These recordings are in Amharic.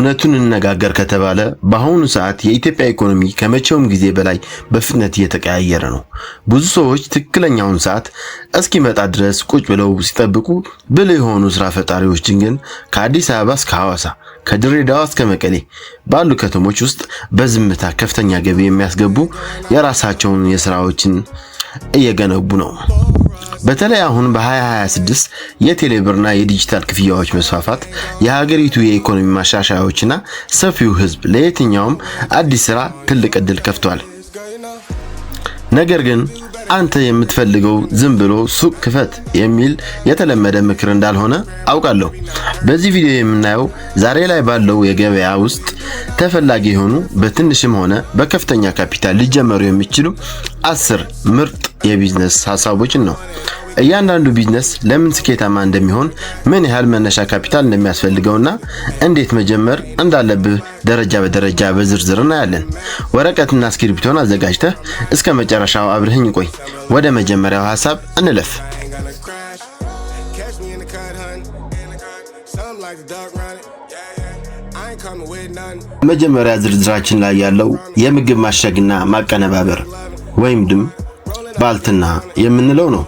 እውነቱን እንነጋገር ከተባለ በአሁኑ ሰዓት የኢትዮጵያ ኢኮኖሚ ከመቼውም ጊዜ በላይ በፍጥነት እየተቀያየረ ነው። ብዙ ሰዎች ትክክለኛውን ሰዓት እስኪመጣ ድረስ ቁጭ ብለው ሲጠብቁ፣ ብልህ የሆኑ ስራ ፈጣሪዎች ግን ከአዲስ አበባ እስከ ሐዋሳ፣ ከድሬዳዋ እስከ መቀሌ ባሉ ከተሞች ውስጥ በዝምታ ከፍተኛ ገቢ የሚያስገቡ የራሳቸውን የስራዎችን እየገነቡ ነው። በተለይ አሁን በ2026 የቴሌብርና የዲጂታል ክፍያዎች መስፋፋት፣ የሀገሪቱ የኢኮኖሚ ማሻሻያዎችና ሰፊው ሕዝብ ለየትኛውም አዲስ ስራ ትልቅ ዕድል ከፍቷል። ነገር ግን አንተ የምትፈልገው ዝም ብሎ ሱቅ ክፈት የሚል የተለመደ ምክር እንዳልሆነ አውቃለሁ። በዚህ ቪዲዮ የምናየው ዛሬ ላይ ባለው የገበያ ውስጥ ተፈላጊ የሆኑ፣ በትንሽም ሆነ በከፍተኛ ካፒታል ሊጀመሩ የሚችሉ 10 ምርጥ የቢዝነስ ሀሳቦችን ነው። እያንዳንዱ ቢዝነስ ለምን ስኬታማ እንደሚሆን፣ ምን ያህል መነሻ ካፒታል እንደሚያስፈልገውና እንዴት መጀመር እንዳለብህ ደረጃ በደረጃ በዝርዝር እናያለን። ወረቀትና እስክሪብቶን አዘጋጅተህ እስከ መጨረሻው አብረኸኝ ቆይ። ወደ መጀመሪያው ሀሳብ እንለፍ። Ain't gonna crash. Catch me in the cut hunting. Some like the duck running. I ain't coming with none. መጀመሪያ ዝርዝራችን ላይ ያለው የምግብ ማሸግና ማቀነባበር ወይም ድም ባልትና የምንለው ነው።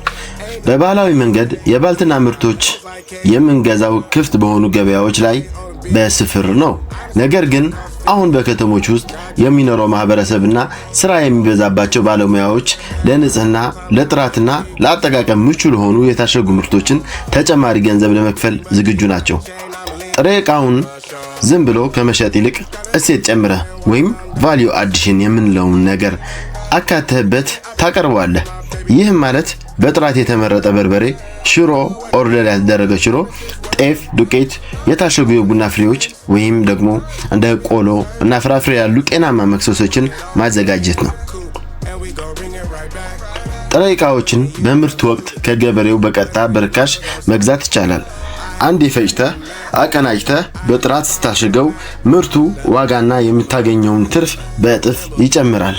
በባህላዊ መንገድ የባልትና ምርቶች የምንገዛው ክፍት በሆኑ ገበያዎች ላይ በስፍር ነው። ነገር ግን አሁን በከተሞች ውስጥ የሚኖረው ማህበረሰብና ስራ የሚበዛባቸው ባለሙያዎች ለንጽህና፣ ለጥራትና ለአጠቃቀም ምቹ ለሆኑ የታሸጉ ምርቶችን ተጨማሪ ገንዘብ ለመክፈል ዝግጁ ናቸው። ጥሬ ዕቃውን ዝም ብሎ ከመሸጥ ይልቅ እሴት ጨምረህ ወይም value addition የምንለውን ነገር አካተህበት ታቀርበዋለህ። ይህም ማለት በጥራት የተመረጠ በርበሬ፣ ሽሮ፣ order ያልተደረገ ሽሮ፣ ጤፍ፣ ዱቄት፣ የታሸጉ የቡና ፍሬዎች ወይም ደግሞ እንደ ቆሎ እና ፍራፍሬ ያሉ ጤናማ መክሰሶችን ማዘጋጀት ነው። And we gon' bring it right back. ጥሬ ዕቃዎችን በምርት ወቅት ከገበሬው በቀጥታ በርካሽ መግዛት ይቻላል። አንዴ ፈጭተህ አቀናጅተህ በጥራት ስታሽገው ምርቱ ዋጋና የምታገኘውን ትርፍ በእጥፍ ይጨምራል።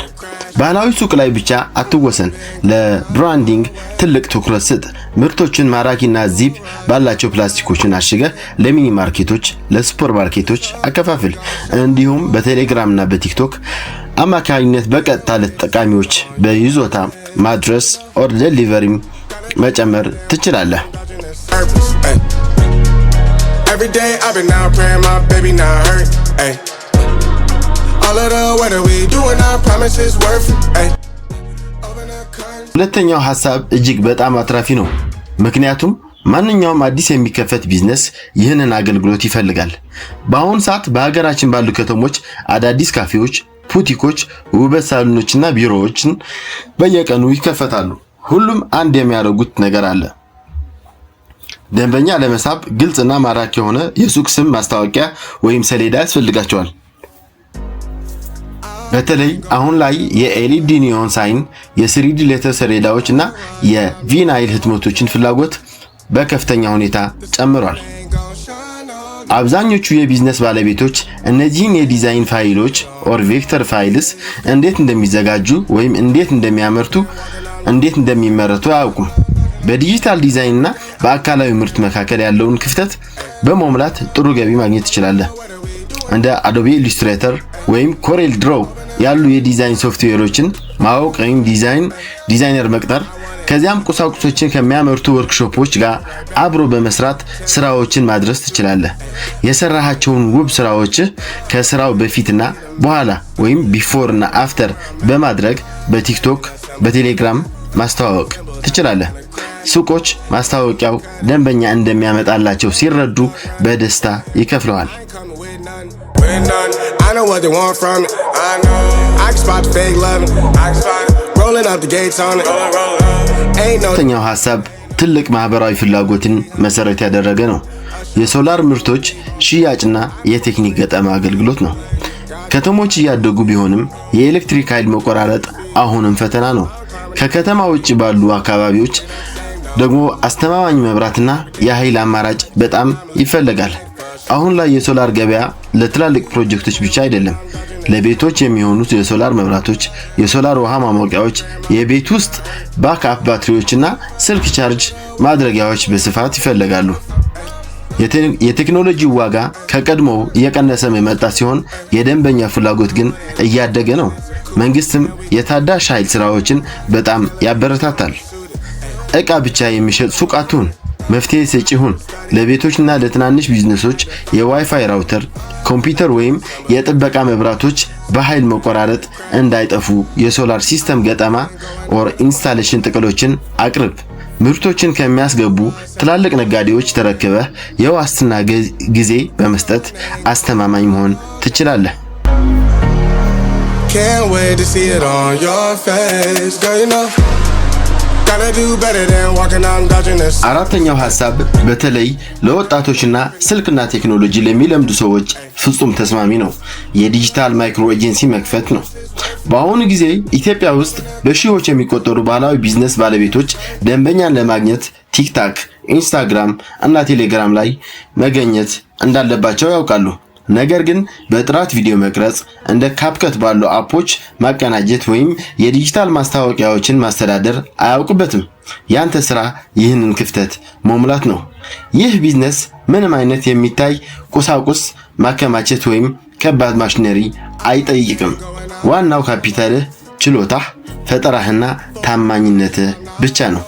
ባህላዊ ሱቅ ላይ ብቻ አትወሰን። ለ branding ትልቅ ትኩረት ስጥ። ምርቶችን ማራኪና ዚፕ ባላቸው ፕላስቲኮችን አሽገህ ለ mini ማርኬቶች፣ ለሱፐር ማርኬቶች አከፋፍል። እንዲሁም በቴሌግራምና በቲክቶክ አማካኝነት በቀጥታ ለተጠቃሚዎች በይዞታ ማድረስ or delivery ም መጨመር ትችላለህ። Purpose. Ay. Every day I've been out praying my baby not hurt. Ay. All of the weather we doing, I promise it's worth it. Ay. Open the curtains. ሁለተኛው ሐሳብ እጅግ በጣም አትራፊ ነው። ምክንያቱም ማንኛውም አዲስ የሚከፈት ቢዝነስ ይህንን አገልግሎት ይፈልጋል። በአሁኑ ሰዓት በሀገራችን ባሉ ከተሞች አዳዲስ ካፌዎች፣ ቡቲኮች፣ ውበት ሳሎኖችና ቢሮዎችን በየቀኑ ይከፈታሉ። ሁሉም አንድ የሚያደርጉት ነገር አለ። ደንበኛ ለመሳብ ግልጽና ማራኪ የሆነ የሱቅ ስም ማስታወቂያ ወይም ሰሌዳ ያስፈልጋቸዋል። በተለይ አሁን ላይ የ LED neon sign፣ የ 3D letter ሰሌዳዎች እና የ vinyl ህትመቶችን ፍላጎት በከፍተኛ ሁኔታ ጨምሯል። አብዛኞቹ የቢዝነስ ባለቤቶች እነዚህን የዲዛይን ፋይሎች or vector files እንዴት እንደሚዘጋጁ ወይም እንዴት እንደሚያመርቱ እንዴት እንደሚመረቱ አያውቁም። በ digital design እና በአካላዊ ምርት መካከል ያለውን ክፍተት በመሙላት ጥሩ ገቢ ማግኘት ትችላለህ። እንደ Adobe Illustrator ወይም Corel Draw ያሉ የዲዛይን ሶፍትዌሮችን ማወቅ ወይም ዲዛይነር መቅጠር፣ ከዚያም ቁሳቁሶችን ከሚያመርቱ ወርክሾፖች ጋር አብሮ በመስራት ስራዎችን ማድረስ ትችላለህ። የሰራሃቸውን ውብ ስራዎች ከስራው በፊትና በኋላ ወይም before እና after በማድረግ በቲክቶክ፣ በቴሌግራም ማስተዋወቅ ትችላለህ። ሱቆች ማስታወቂያው ደንበኛ እንደሚያመጣላቸው ሲረዱ በደስታ ይከፍሉሃል። Coming with none. With none. I know what they want from me. I know. I can spot the fake loving. I can spot it. Rolling up the gates on it. Ain't no ሁለተኛው ሀሳብ ትልቅ ማህበራዊ ፍላጎትን መሰረት ያደረገ ነው። የሶላር ምርቶች ሽያጭና የቴክኒክ ገጠማ አገልግሎት ነው። ከተሞች እያደጉ ቢሆንም የኤሌክትሪክ ኃይል መቆራረጥ አሁንም ፈተና ነው። ከከተማ ውጭ ባሉ አካባቢዎች ደግሞ አስተማማኝ መብራትና የኃይል አማራጭ በጣም ይፈለጋል። አሁን ላይ የሶላር ገበያ ለትላልቅ ፕሮጀክቶች ብቻ አይደለም። ለቤቶች የሚሆኑት የሶላር መብራቶች፣ የሶላር ውሃ ማሞቂያዎች፣ የቤት ውስጥ backup ባትሪዎችና ስልክ charge ማድረጊያዎች በስፋት ይፈለጋሉ። የቴክኖሎጂ ዋጋ ከቀድሞው እየቀነሰ የመጣ ሲሆን የደንበኛ ፍላጎት ግን እያደገ ነው። መንግስትም የታዳሽ ኃይል ስራዎችን በጣም ያበረታታል። እቃ ብቻ የሚሸጥ ሱቅ አትሁን፣ መፍትሄ ሰጪ ሁን። ለቤቶችና ለትናንሽ ቢዝነሶች የ WiFi router፣ ኮምፒውተር ወይም የጥበቃ መብራቶች በኃይል መቆራረጥ እንዳይጠፉ የ solar system ገጠማ or installation ጥቅሎችን አቅርብ። ምርቶችን ከሚያስገቡ ትላልቅ ነጋዴዎች ተረክበህ የዋስትና ጊዜ በመስጠት አስተማማኝ መሆን ትችላለህ። Can't wait to see it on your face, girl. You know, gotta do better than walking out and dodging this. አራተኛው ሐሳብ በተለይ ለወጣቶችና ስልክና ቴክኖሎጂ ለሚለምዱ ሰዎች ፍጹም ተስማሚ ነው። የ digital micro agency መክፈት ነው። በአሁኑ ጊዜ ኢትዮጵያ ውስጥ በሺዎች የሚቆጠሩ ባህላዊ ቢዝነስ ባለቤቶች ደንበኛን ለማግኘት ቲክቶክ፣ ኢንስታግራም እና ቴሌግራም ላይ መገኘት እንዳለባቸው ያውቃሉ። ነገር ግን በጥራት ቪዲዮ መቅረጽ፣ እንደ CapCut ባሉ app ኦች ማቀናጀት ወይም የዲጂታል ማስታወቂያዎችን ማስተዳደር አያውቁበትም። ያንተ ስራ ይህንን ክፍተት መሙላት ነው። ይህ ቢዝነስ ምንም አይነት የሚታይ ቁሳቁስ ማከማቸት ወይም ከባድ ማሽነሪ አይጠይቅም። ዋናው ካፒታልህ ችሎታህ፣ ፈጠራህና ታማኝነትህ ብቻ ነው።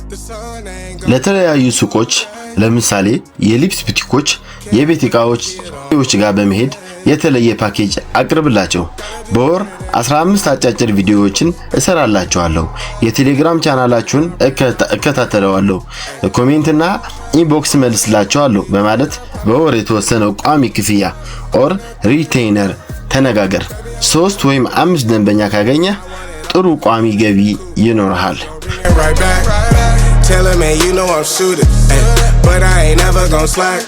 The sun ain't gonna ለተለያዩ ሱቆች፣ ለምሳሌ የልብስ ቡቲኮች፣ የቤት ዕቃዎች ጋር በመሄድ የተለየ ፓኬጅ አቅርብላቸው። በወር 15 አጫጭር ቪዲዮዎችን እሰራላችኋለሁ። የቴሌግራም ቻናላችሁን እከታተለዋለሁ፣ comment ና inbox መልስላችኋለሁ በማለት በወር የተወሰነው ቋሚ ክፍያ or retainer ተነጋገር። ሶስት ወይም አምስት ደንበኛ ካገኘህ ጥሩ ቋሚ ገቢ ይኖርሃል። right back. Tell him, man, you know I'm suited, ay, but I ain't never gonna slack.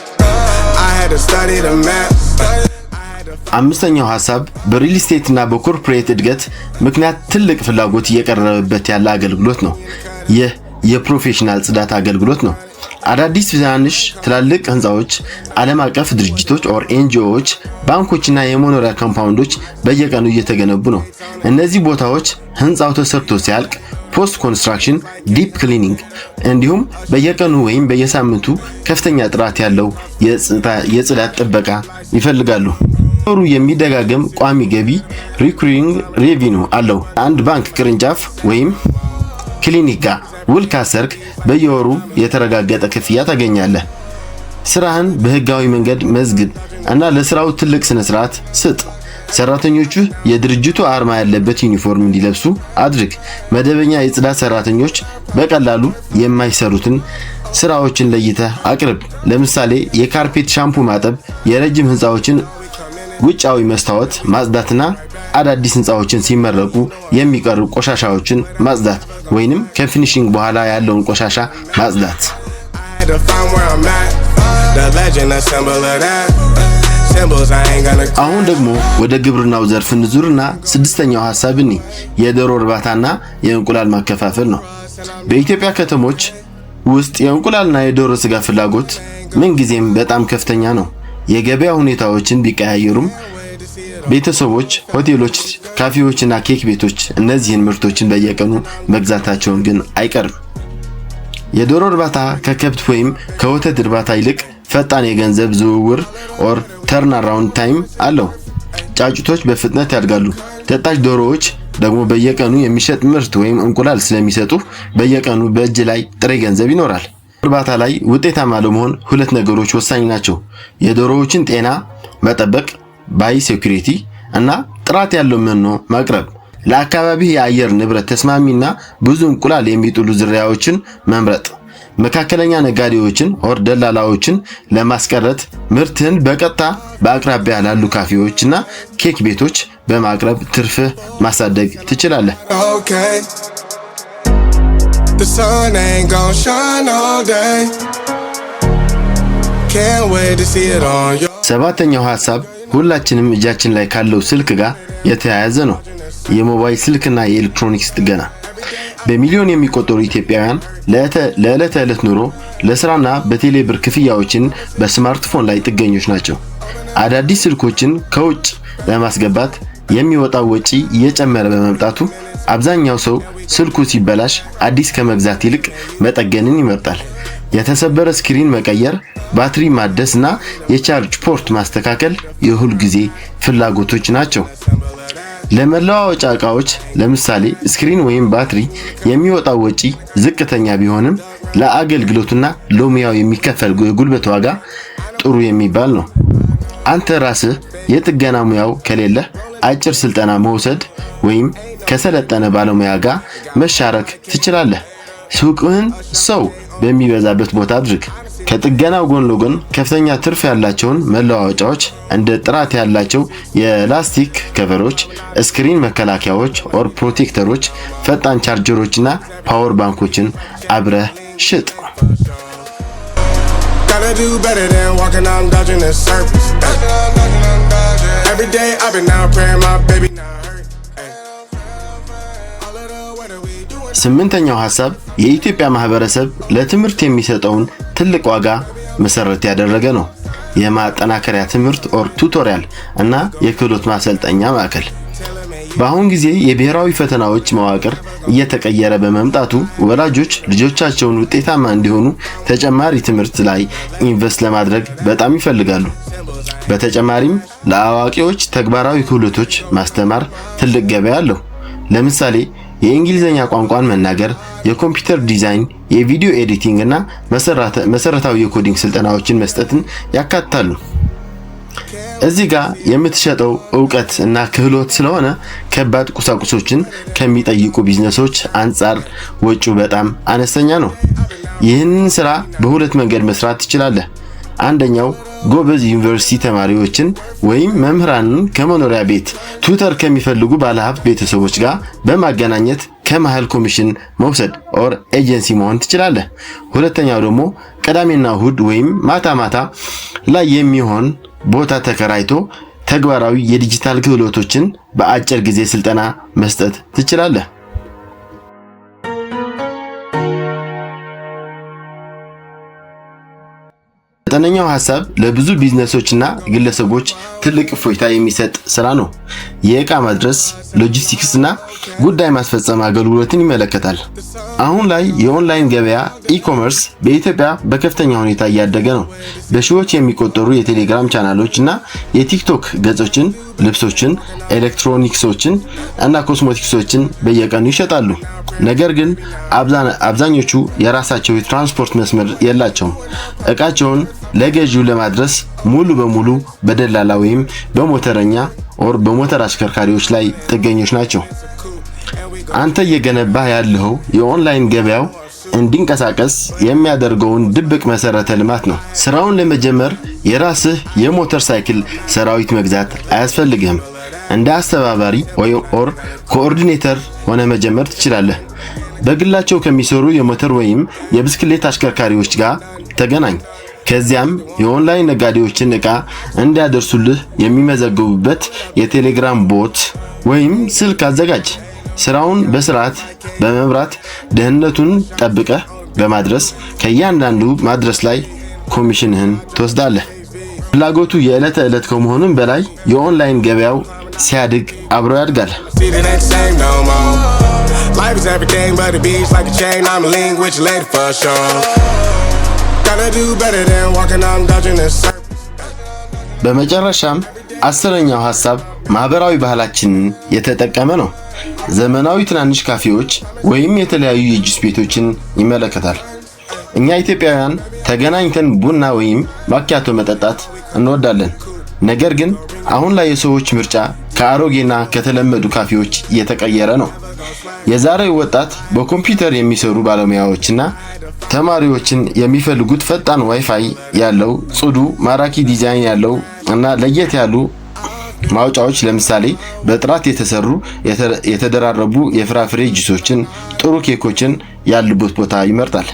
I had to study the map. I had to አምስተኛው ሐሳብ በ real estate እና በ corporate እድገት ምክንያት ትልቅ ፍላጎት እየቀረበበት ያለ አገልግሎት ነው። ይህ የ professional ጽዳት አገልግሎት ነው። አዳዲስ ትናንሽ፣ ትላልቅ ህንፃዎች፣ ዓለም አቀፍ ድርጅቶች or NGO ዎች፣ ባንኮችና የመኖሪያ compound ኦች በየቀኑ እየተገነቡ ነው። እነዚህ ቦታዎች ህንፃው ተሰርቶ ሲያልቅ post construction deep cleaning እንዲሁም በየቀኑ ወይም በየሳምንቱ ከፍተኛ ጥራት ያለው የጽዳት ጥበቃ ይፈልጋሉ። ወሩ የሚደጋገም ቋሚ ገቢ recurring revenue አለው። አንድ ባንክ ቅርንጫፍ ወይም ክሊኒክ ጋር ውል ካሰርክ በየወሩ የተረጋገጠ ክፍያ ታገኛለህ። ስራህን በህጋዊ መንገድ መዝግብ እና ለስራው ትልቅ ስነ ስርዓት ስጥ። ሰራተኞቹ የድርጅቱ አርማ ያለበት ዩኒፎርም እንዲለብሱ አድርግ። መደበኛ የጽዳት ሰራተኞች በቀላሉ የማይሰሩትን ስራዎችን ለይተህ አቅርብ። ለምሳሌ የ carpet ሻምፑ ማጠብ፣ የረጅም ህንፃዎችን ውጫዊ መስታወት ማጽዳትና አዳዲስ ህንፃዎችን ሲመረቁ የሚቀሩ ቆሻሻዎችን ማጽዳት ወይንም ከ finishing በኋላ ያለውን ቆሻሻ ማጽዳት። had to find where I'm at. The legend, a symbol of that. Symbols I ain't gonna አሁን ደግሞ ወደ ግብርናው ዘርፍ እንዙርና ስድስተኛው ሐሳብ እኒ የዶሮ እርባታና የእንቁላል ማከፋፈል ነው። በኢትዮጵያ ከተሞች ውስጥ የእንቁላልና የዶሮ ስጋ ፍላጎት ምንጊዜም በጣም ከፍተኛ ነው። የገበያ ሁኔታዎችን ቢቀያየሩም ቤተሰቦች፣ ሆቴሎች፣ ካፌዎችና ኬክ ቤቶች እነዚህን ምርቶችን በየቀኑ መግዛታቸውን ግን አይቀርም። የዶሮ እርባታ ከከብት ወይም ከወተት እርባታ ይልቅ ፈጣን የገንዘብ ዝውውር or turnaround time አለው። ጫጩቶች በፍጥነት ያድጋሉ። ተጣጭ ዶሮዎች ደግሞ በየቀኑ የሚሸጥ ምርት ወይም እንቁላል ስለሚሰጡ በየቀኑ በእጅ ላይ ጥሬ ገንዘብ ይኖራል። እርባታ ላይ ውጤታማ ለመሆን ሁለት ነገሮች ወሳኝ ናቸው። የዶሮዎችን ጤና መጠበቅ biosecurity እና ጥራት ያለው መኖ ማቅረብ። ለአካባቢህ የአየር ንብረት ተስማሚና ብዙ እንቁላል የሚጥሉ ዝርያዎችን መምረጥ። መካከለኛ ነጋዴዎችን or ደላላዎችን ለማስቀረት ምርትህን በቀጥታ በአቅራቢያ ላሉ ካፌዎችና ኬክ ቤቶች በማቅረብ ትርፍህ ማሳደግ ትችላለህ። Okay. The sun ain't gonna shine all day. Can't wait to see it on your ሰባተኛው ሐሳብ ሁላችንም እጃችን ላይ ካለው ስልክ ጋር የተያያዘ ነው። የሞባይል ስልክና የኤሌክትሮኒክስ ጥገና። በሚሊዮን የሚቆጠሩ ኢትዮጵያውያን ለዕለት ተዕለት ኑሮ፣ ለስራና በቴሌ ብር ክፍያዎችን በስማርትፎን ላይ ጥገኞች ናቸው። አዳዲስ ስልኮችን ከውጭ ለማስገባት የሚወጣው ወጪ እየጨመረ በመምጣቱ አብዛኛው ሰው ስልኩ ሲበላሽ አዲስ ከመግዛት ይልቅ መጠገንን ይመርጣል። የተሰበረ screen መቀየር፣ ባትሪ ማደስ እና የ charge port ማስተካከል የሁል ጊዜ ፍላጎቶች ናቸው። ለመለዋወጫ ዕቃዎች ለምሳሌ screen ወይም ባትሪ የሚወጣው ወጪ ዝቅተኛ ቢሆንም ለአገልግሎቱና ለሙያው የሚከፈል የጉልበት ዋጋ ጥሩ የሚባል ነው። አንተ ራስህ የጥገና ሙያው ከሌለህ አጭር ስልጠና መውሰድ ወይም ከሰለጠነ ባለሙያ ጋር መሻረክ ትችላለህ። ሱቅህን ሰው በሚበዛበት ቦታ አድርግ። ከጥገናው ጎን ለጎን ከፍተኛ ትርፍ ያላቸውን መለዋወጫዎች እንደ ጥራት ያላቸው የላስቲክ cover ኦች፣ screen መከላከያዎች or protector ኦች፣ ፈጣን ቻርጀሮችና power bank ኦችን አብረህ ሽጥ። Gotta do better than walking, I'm dodging the surface. Every day I've been out praying my baby not hurt. Ay. All of the weather we doing. ስምንተኛው ሐሳብ የኢትዮጵያ ማህበረሰብ ለትምህርት የሚሰጠውን ትልቅ ዋጋ መሰረት ያደረገ ነው። የማጠናከሪያ ትምህርት or tutorial እና የክህሎት ማሰልጠኛ ማዕከል። በአሁን ጊዜ የብሔራዊ ፈተናዎች መዋቅር እየተቀየረ በመምጣቱ ወላጆች ልጆቻቸውን ውጤታማ እንዲሆኑ ተጨማሪ ትምህርት ላይ invest ለማድረግ በጣም ይፈልጋሉ። በተጨማሪም ለአዋቂዎች ተግባራዊ ክህሎቶች ማስተማር ትልቅ ገበያ አለው። ለምሳሌ የእንግሊዝኛ ቋንቋን መናገር፣ የኮምፒውተር ዲዛይን፣ የቪዲዮ editing እና መሰረታዊ የ coding ስልጠናዎችን መስጠትን ያካትታሉ። እዚህ ጋር የምትሸጠው እውቀት እና ክህሎት ስለሆነ ከባድ ቁሳቁሶችን ከሚጠይቁ ቢዝነሶች አንጻር ወጪው በጣም አነስተኛ ነው። ይህንን ስራ በሁለት መንገድ መስራት ትችላለህ። አንደኛው ጎበዝ ዩኒቨርሲቲ ተማሪዎችን ወይም መምህራንን ከመኖሪያ ቤት tutor ከሚፈልጉ ባለሀብት ቤተሰቦች ጋር በማገናኘት ከመሃል ኮሚሽን መውሰድ or agency መሆን ትችላለህ። ሁለተኛው ደግሞ ቅዳሜና እሁድ ወይም ማታ ማታ ላይ የሚሆን ቦታ ተከራይቶ ተግባራዊ የዲጂታል ክህሎቶችን በአጭር ጊዜ ስልጠና መስጠት ትችላለህ። ዘጠነኛው ሐሳብ ለብዙ ቢዝነሶችና ግለሰቦች ትልቅ እፎይታ የሚሰጥ ስራ ነው። የእቃ ማድረስ፣ ሎጂስቲክስ እና ጉዳይ ማስፈጸም አገልግሎትን ይመለከታል። አሁን ላይ የኦንላይን ገበያ e-commerce በኢትዮጵያ በከፍተኛ ሁኔታ እያደገ ነው። በሺዎች የሚቆጠሩ የቴሌግራም ቻናሎች እና የቲክቶክ ገጾችን ልብሶችን፣ ኤሌክትሮኒክሶችን እና ኮስሞቲክሶችን በየቀኑ ይሸጣሉ። ነገር ግን አብዛኞቹ የራሳቸው የትራንስፖርት መስመር የላቸውም። እቃቸውን ለገዢው ለማድረስ ሙሉ በሙሉ በደላላ ወይም በሞተረኛ or በሞተር አሽከርካሪዎች ላይ ጥገኞች ናቸው። አንተ እየገነባህ ያለኸው የኦንላይን ገበያው እንዲንቀሳቀስ የሚያደርገውን ድብቅ መሰረተ ልማት ነው። ስራውን ለመጀመር የራስህ የሞተር ሳይክል ሰራዊት መግዛት አያስፈልግህም። እንደ አስተባባሪ or coordinator ሆነህ መጀመር ትችላለህ። በግላቸው ከሚሰሩ የሞተር ወይም የብስክሌት አሽከርካሪዎች ጋር ተገናኝ። ከዚያም የኦንላይን ነጋዴዎችን ዕቃ እንዲያደርሱልህ የሚመዘግቡበት የቴሌግራም bot ወይም ስልክ አዘጋጅ። ስራውን በስርዓት በመምራት ደህንነቱን ጠብቀህ በማድረስ ከእያንዳንዱ ማድረስ ላይ ኮሚሽንህን ትወስዳለህ። ፍላጎቱ የዕለት ተዕለት ከመሆኑም በላይ የኦንላይን ገበያው ሲያድግ አብሮ ያድጋል። See, it ain't the same no more. Life is everything but the beach like a chain. I'm a link with you later for sure. Gotta do better than walking, I'm dodging the surface. በመጨረሻም 10ኛው ሐሳብ ማህበራዊ ባህላችንን የተጠቀመ ነው። ዘመናዊ ትናንሽ ካፌዎች ወይም የተለያዩ የጁስ ቤቶችን ይመለከታል። እኛ ኢትዮጵያውያን ተገናኝተን ቡና ወይም ማኪያቶ መጠጣት እንወዳለን። ነገር ግን አሁን ላይ የሰዎች ምርጫ ከአሮጌና ከተለመዱ ካፌዎች እየተቀየረ ነው። የዛሬው ወጣት፣ በኮምፒውተር የሚሰሩ ባለሙያዎችና ተማሪዎችን የሚፈልጉት ፈጣን ዋይፋይ ያለው፣ ጽዱ፣ ማራኪ ዲዛይን ያለው እና ለየት ያሉ ማውጫዎች ለምሳሌ በጥራት የተሰሩ የተደራረቡ የፍራፍሬ ጁሶችን፣ ጥሩ ኬኮችን ያሉበት ቦታ ይመርጣል።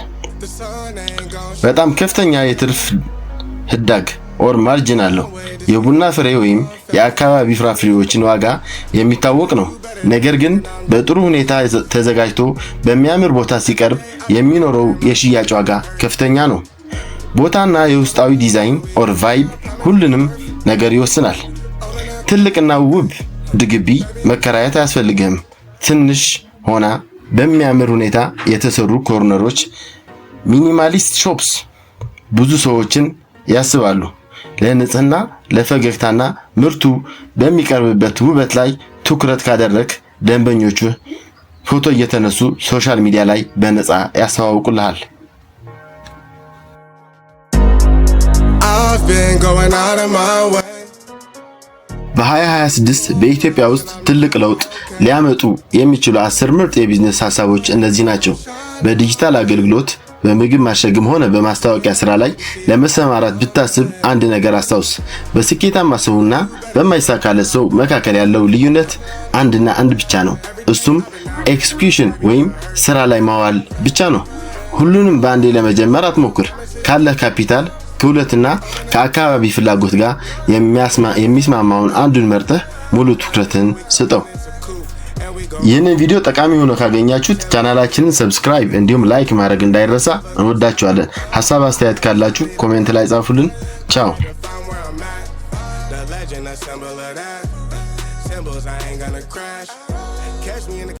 በጣም ከፍተኛ የትርፍ ህዳግ or margin አለው። የቡና ፍሬ ወይም የአካባቢ ፍራፍሬዎችን ዋጋ የሚታወቅ ነው። ነገር ግን በጥሩ ሁኔታ ተዘጋጅቶ በሚያምር ቦታ ሲቀርብ የሚኖረው የሽያጭ ዋጋ ከፍተኛ ነው። ቦታና የውስጣዊ ዲዛይን or vibe ሁሉንም ነገር ይወስናል። ትልቅና ውብ ግቢ መከራየት አያስፈልግህም። ትንሽ ሆና በሚያምር ሁኔታ የተሰሩ corner ኦች Minimalist shops ብዙ ሰዎችን ያስባሉ። ለንጽህና፣ ለፈገግታና ምርቱ በሚቀርብበት ውበት ላይ ትኩረት ካደረግክ ደንበኞቹ ፎቶ እየተነሱ social media ላይ በነፃ ያስተዋውቁልሃል። I've been going out of my way. በ2026 በኢትዮጵያ ውስጥ ትልቅ ለውጥ ሊያመጡ የሚችሉ 10 ምርጥ የቢዝነስ ሀሳቦች እነዚህ ናቸው። በዲጂታል አገልግሎት፣ በምግብ ማሸግም ሆነ በማስታወቂያ ስራ ላይ ለመሰማራት ብታስብ አንድ ነገር አስታውስ። በስኬታማ ሰውና በማይሳካለት ሰው መካከል ያለው ልዩነት አንድና አንድ ብቻ ነው። እሱም execution ወይም ስራ ላይ ማዋል ብቻ ነው። ሁሉንም በአንዴ ለመጀመር አትሞክር። ካለህ ካፒታል፣ ክህሎትና ከአካባቢ ፍላጎት ጋር የሚስማማውን አንዱን መርጠህ ሙሉ ትኩረትህን ስጠው። ይህንን ቪዲዮ ጠቃሚ ሆኖ ካገኛችሁት ቻናላችንን subscribe እንዲሁም like ማድረግ እንዳይረሳ። እንወዳችኋለን። ሀሳብ አስተያየት ካላችሁ comment ላይ ጻፉልን። ቻው። Find where I'm at. The legend, a symbol of that. Symbols, I ain't gonna crash. Catch me in the